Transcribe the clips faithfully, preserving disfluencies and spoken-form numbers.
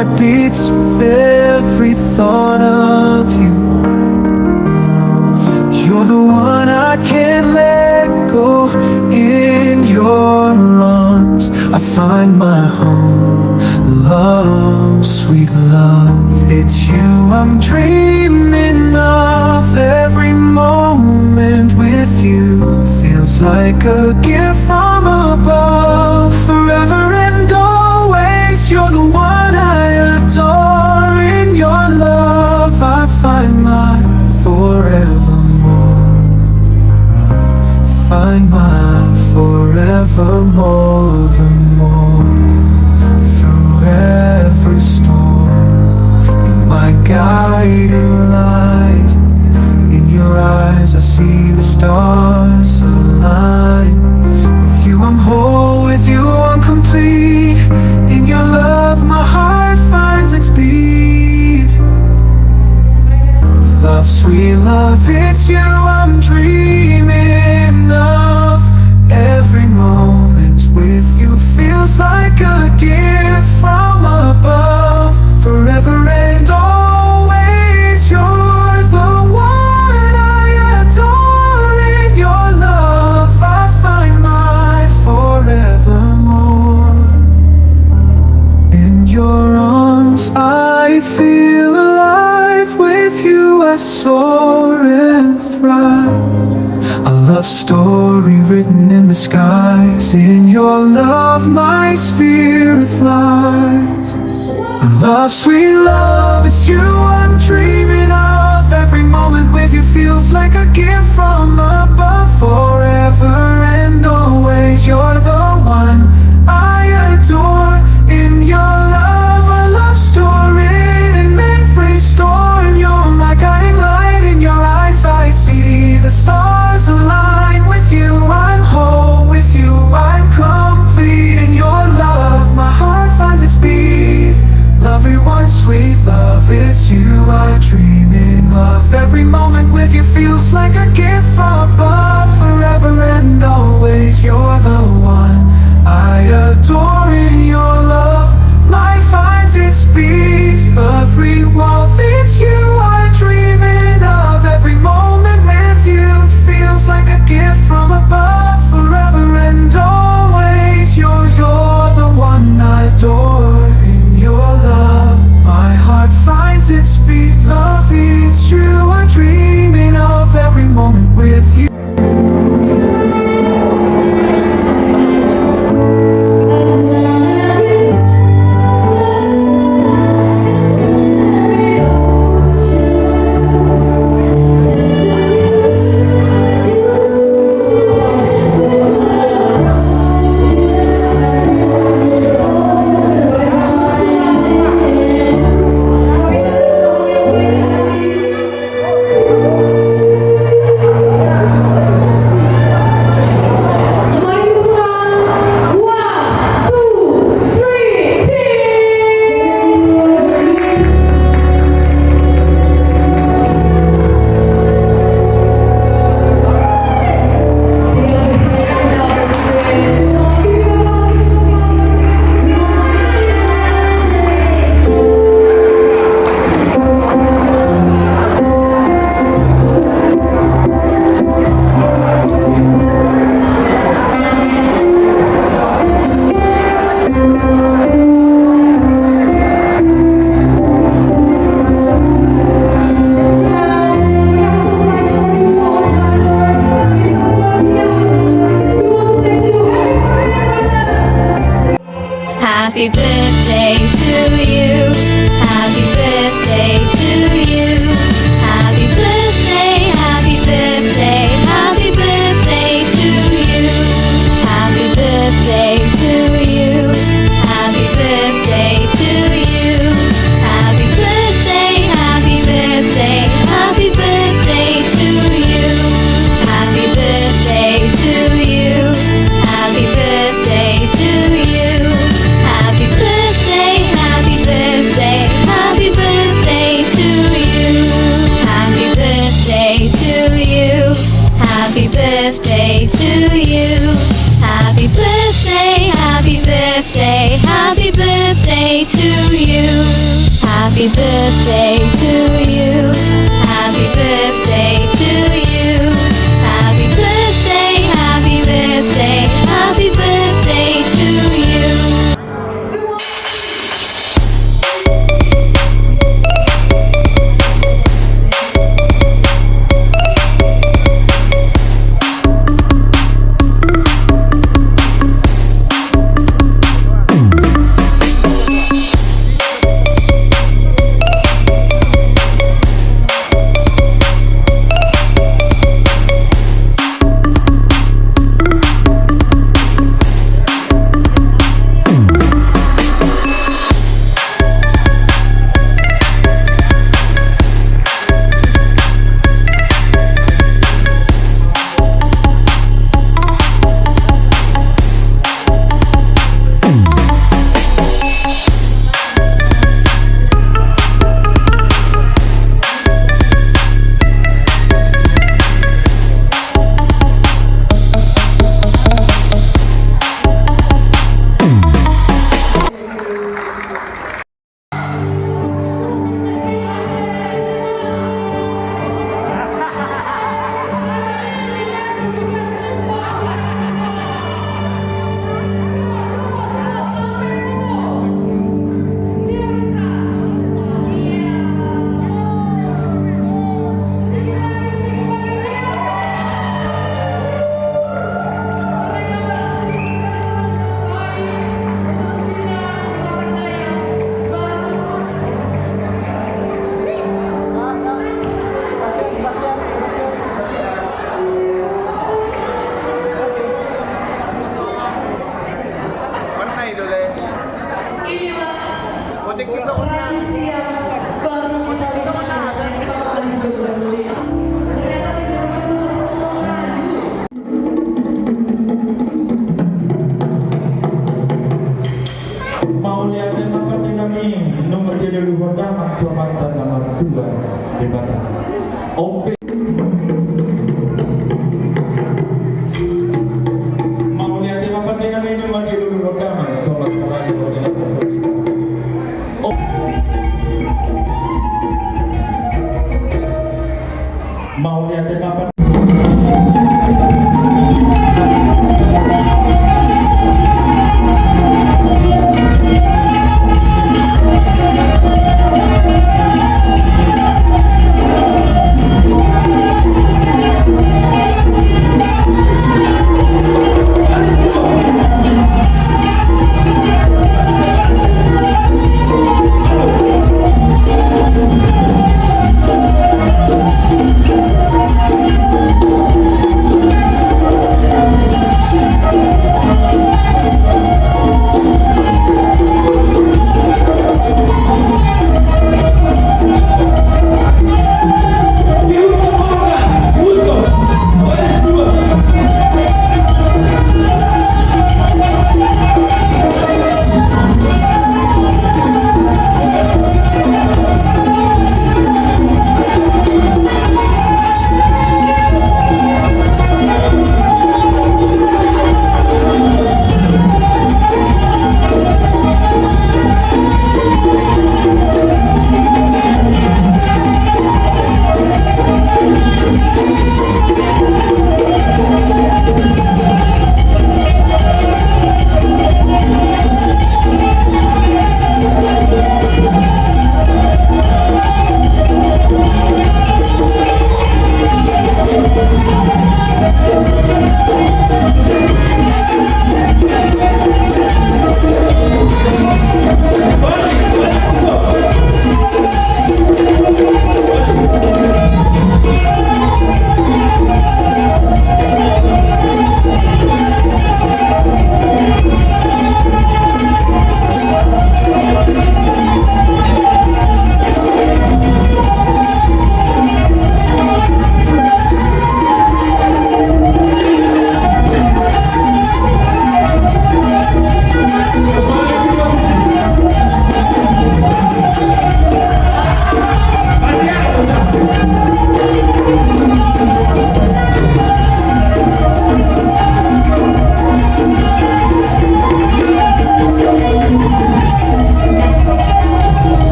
Beats with every thought of you. You're the one I can't let go. In your arms I find my home. Love, sweet love, it's you I'm dreaming of. Every moment with you feels like a gift from above. Forever and always, you're the one I adore. In your love I find my forevermore. Find my forevermore. The more through every storm, you're my guiding light. In your eyes I see the stars align. With you I'm whole, with you I'm complete. In your love my heart finds its beat. Love, sweet love, it's you I'm dreaming of. Every moment with you feels like a gift from above. Forever and always, you're the one I adore. In your love I find my forevermore. In your arms I feel alive. With you I soar and thrive. A love story written in the skies. In your love my spirit flies. Love, sweet love, it's you I'm dreaming of. Every moment with you feels like a gift from above. Forever and always, you're the one I adore. In your love a love story in every storm. You're my guiding light. In your eyes I see the stars align. With you I'm whole, with you I'm complete. In your love my heart finds its beat. Love, everyone, sweet love, it's you I'm dreaming of. Every moment with you feels like a gift from above. Forever and always, you're the one I adore. In your love my finds its beat. Every warmth, it's you I'm dreaming of. Every moment with you feels like a gift from above. Forever and always, you're, you're the one I adore. In your love my heart finds its beat. Love, it's you I'm dreaming of. Every moment with you. Happy birthday to you. Happy birthday to you. Happy birthday, happy birthday, happy birthday to you. Happy birthday to you. Happy birthday to you. Happy birthday, happy birthday, happy birthday to you. Happy birthday to you. Happy birthday to you. Happy birthday. Happy birthday to you. Happy birthday to you. Happy birthday, happy birthday, happy birthday to you. Inilah tradisi yang baru kita lihat, dan kita kembali juga bermeriah. Ternyata di Jerman itu harus tolong kayu. Mauliate ma pande nami, nunga dilehon damang tu Amanta na martua Debata. Oke. Mauliate ma pande nami, nunga dilehon damang tu Amanta na martua Debata. Mauliate ma pande.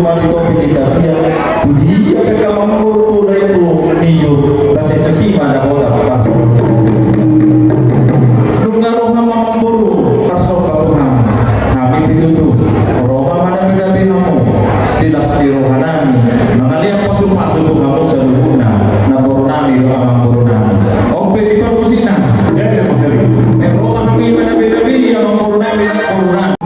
Di topi ni tapian, tu dia pe amangboru tu lae tu nijur, basa itu si mana botak pas. Nunga ro hamu amangboru, parsomba tu hami, hami pe tutu, ro ma manang beda be hamu, di las ni roha nami, mangalean pasupasu tu hamu saluhutna, namboru nami do amangboru nami. On pe di parmusikna. Ro ma hami manang beda be amangboru nami, namboru nami.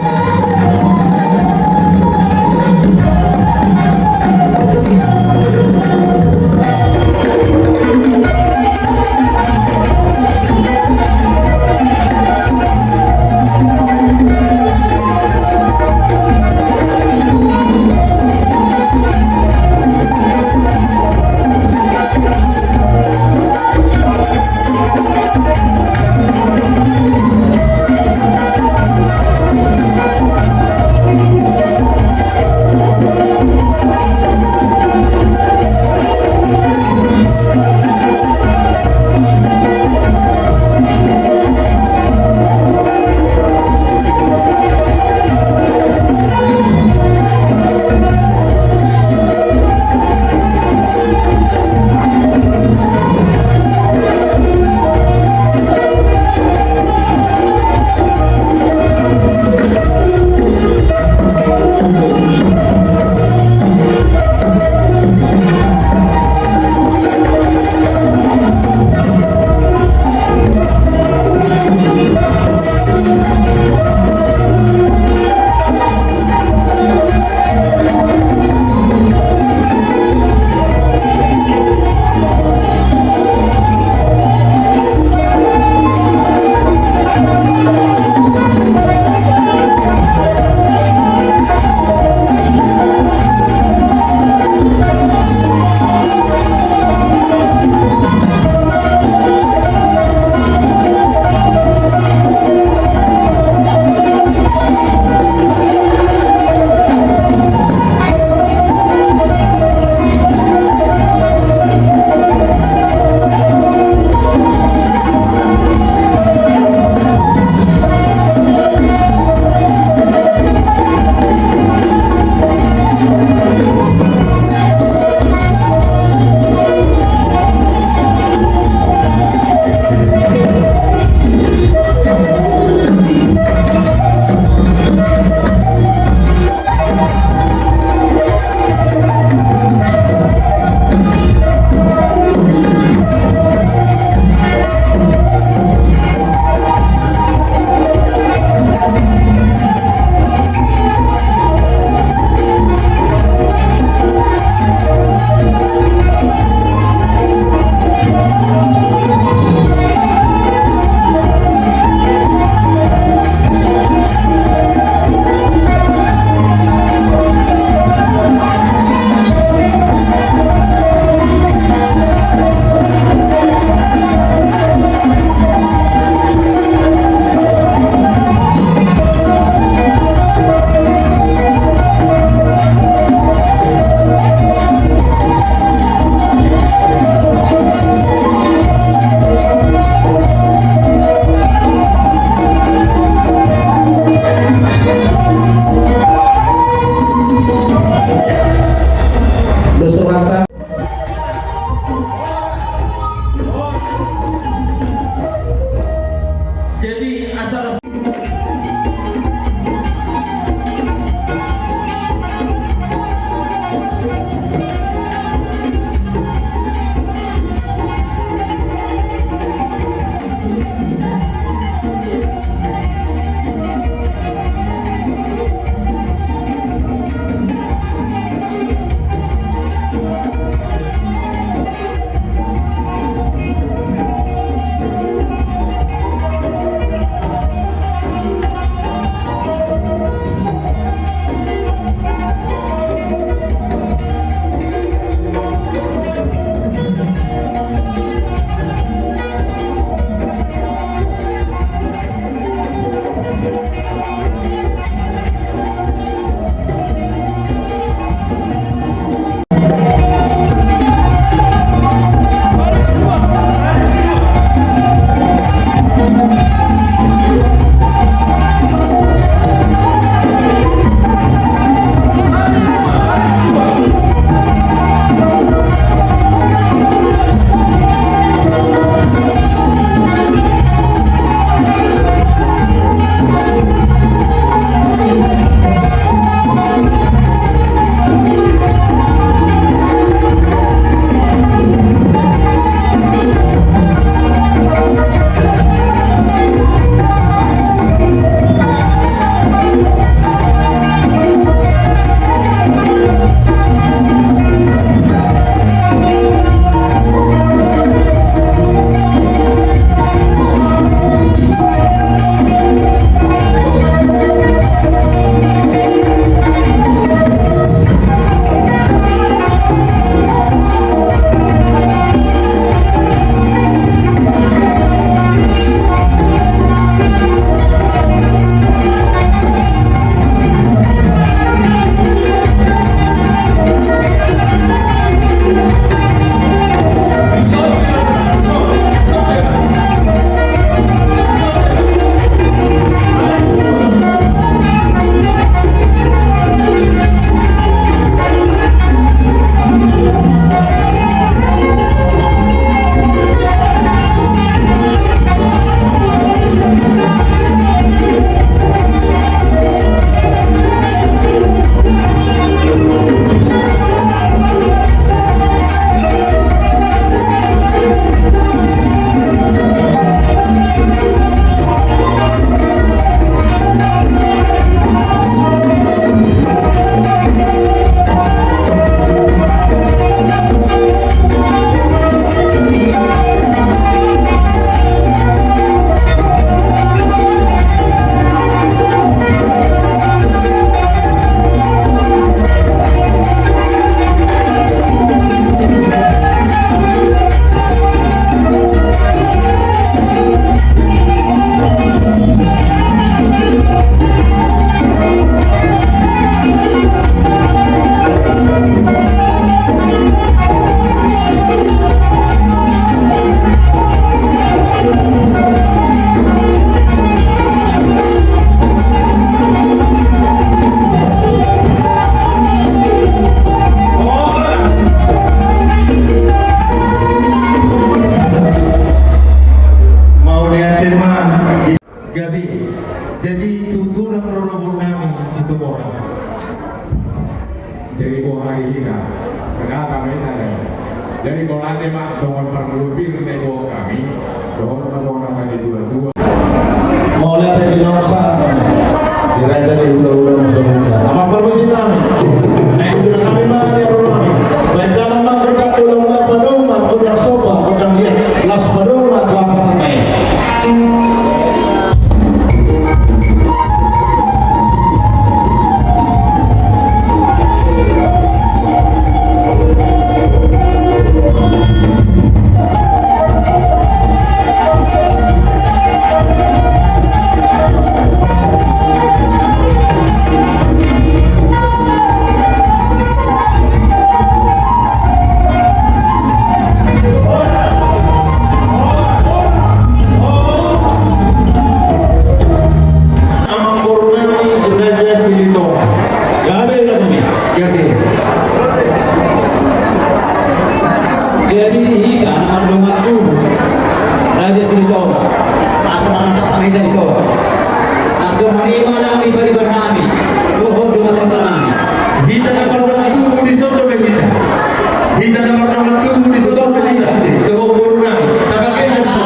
Jadi boha di hita, kenapa main ada? Jadi kalau ada mak, dongan parmulu pir, nego kami, dongan parmulu nama di dua-dua. Mauliate di nasa, di raja di hula-hula musuh muda. Amang parmusik nami. Naik hula nami ma di aru nami. Baik dalam mangkerdang hula-hula padoma, kudang sopa, kudang liat, las padoma, kuasa pakai. Amang boru nami Raja Silitonga. Gabe, Raja nami. Gabe. Jadi di hita na mardongan tubu Raja Silitonga, asa mangangkat hami dari so. Langsung manima nang di pariban nami. Dohot do masuk nami. Hita na mardongan tubu di son do be hita. Hita na mardongan tubu di son do be hita. Dohot boru nami. Tapake sa.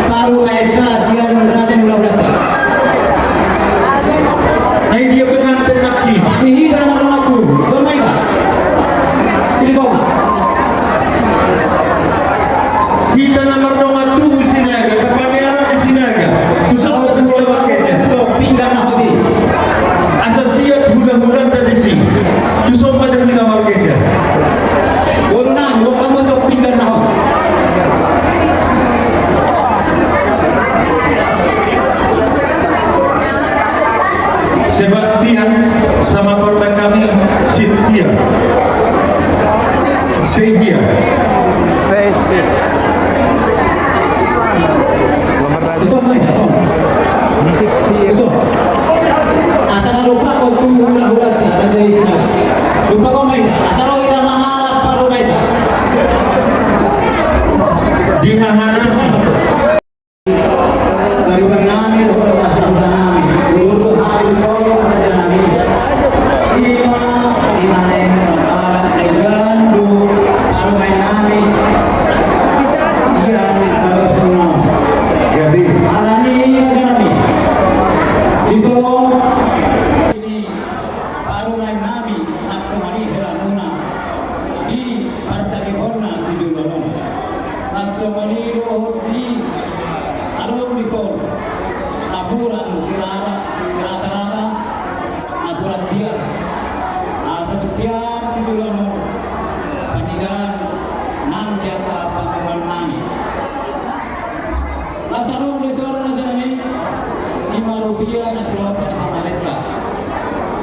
Paru maeta sian raja ni hula-hulanta. Nai dia pengantin nangkin. Di hita na mardongan tubu. Son ma hita. Silitonga. Hita na mardongan tubu Sinaga, kapaniaran di Sinaga. Tu son ma hula-hula margesa. Tu son pinggan na hot i. Asa siat hula-hulanta disi. Tu son ma hita margesa. Boru nami, boru hamu son pinggan na hot. Sebastian sama parumaen kami, sit dia. Stay here. Stay sit. Nomor raja. Ison, ison. Ini sit dia. Ison. Asa na lupa kau tu hula-hula ta, raja isna. Lupa kau main. Asa ro hita mangalap parumaenta. Di hahana. Pariban nami dohot sahuta nami, udur hami solo raja nami. Ima, ima ne mangkalat ne gandu parumaen nami. Sian bagas nami. Jadi alani raja nami. Di solo. Parumaen nami, nang songon i helamuna di parsangihonna tu joloan on. Nang songon i dohot di along di son, napuran sirara, sirata-rata, napuran tiar. Asa tu tiar tu joloan on, pangidoan nang di angka parumaen nami. Asa dung di son raja nami, ima rupia na tulopat pamarenta.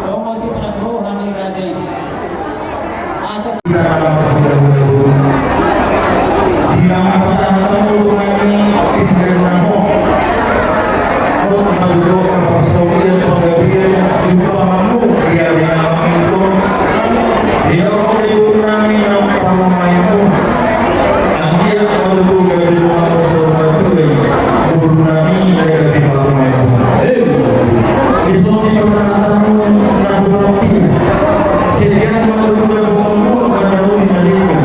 Songon sipalas roha ni raja i. Asa. Di na pasahaton tu nami, di na ho. Ho, maduro, kapasaulian, panggabean, jumpa hamu, di ari na mangitong. Di na ho di boru nami, nang parumaenmu. Anggiat ma tutu gabe donganmu saur matua i, boru nami, na gabe parumaenmu. Di son di pasahatonmu na borati, sediaan ma tutu gabe donganmu, angka na uli na denggan.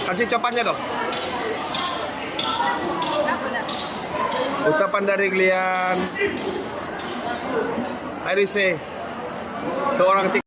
Kasih ucapannya dong. Ucapan dari kalian. Ayo isi. Tuh orang